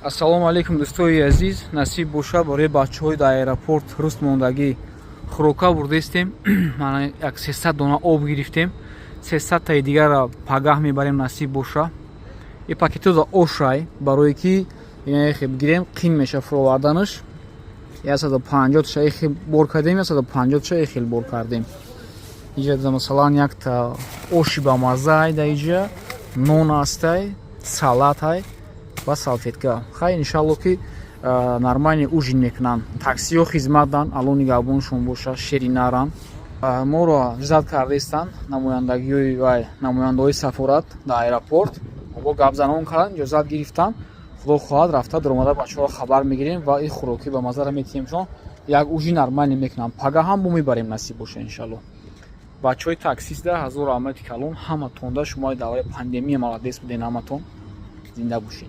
Ассалому алайкум, дӯстои азиз. Насиб боша, барои бачаҳои дар аэропорт руст мондагӣ хӯрока бурдестем. Мана, як 300 дона об гирифтем, 300-таи дигара пагаҳ мебарем, насиб боша. И пакетода ошай, барое ки инахе бигирем, қин меша фуроварданаш. 150 ша эхел бор кардем, 150 ша эхел бор кардем. Иҷа, масалан, якта оши бамаззаай, да иҷа нон астай, салатай ва салфетка. Хай, иншалло, ки нормальный ужин мекунанд. Таксиҳо хизматдан, Алло нигаҳбоншон боша, шеринаран. Моро ждать кардаистанд намояндагиҳои вай, намояндаҳои сафорат дар аэропорт. Бо гапзанон кардан, иҷозат гирифтан. Худо хоҳад, рафта даромада бачаҳоро хабар мегирем ва ин хӯрокӣ ба маззара метиҳемшон. Як ужин нормальный мекунам, пага ҳам бо мебарем, насиб боша, иншалло. Бачаҳои таксиста ҳазору раҳмати калон ҳаматонда. Шумо давраи пандемия молодец буден ҳаматон, зинда бошед.